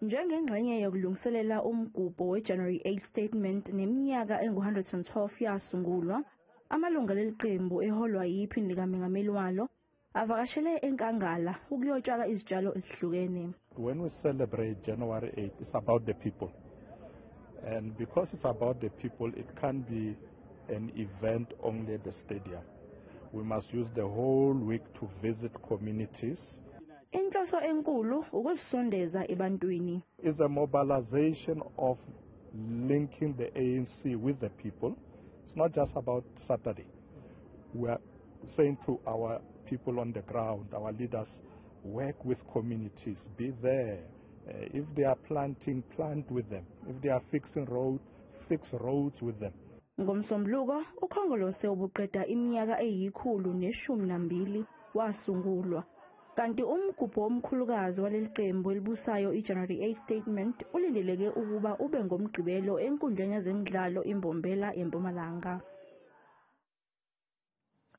Njengengxenye yokulungiselela umgubho we-January 8 Statement neminyaka engu-112 yasungulwa, amalungu aleli qembu eholwa yiphini likamengameli walo avakashele eNkangala ukuyotshala izitshalo ezihlukene. When we celebrate January 8, it's about the people. And because it's about the people, it can't be an event only at the stadium. We must use the whole week to visit communities. Inhloso enkulu ukuzisondeza ebantwini. It's a mobilization of linking the ANC with the people. It's not just about Saturday. We are saying to our people on the ground, our leaders, work with communities, be there. If they are planting, plant with them. If they are fixing roads, fix roads with them. Ngomsombuluko uKhongolose ubuqeda iminyaka eyi-112 wasungulwa. Kanti umgubho omkhulukazi waleli qembu elibusayo i-January 8 Statement ulindeleke ukuba ube ngoMgqibelo enkundleni yezemidlalo iMbombela eMpumalanga.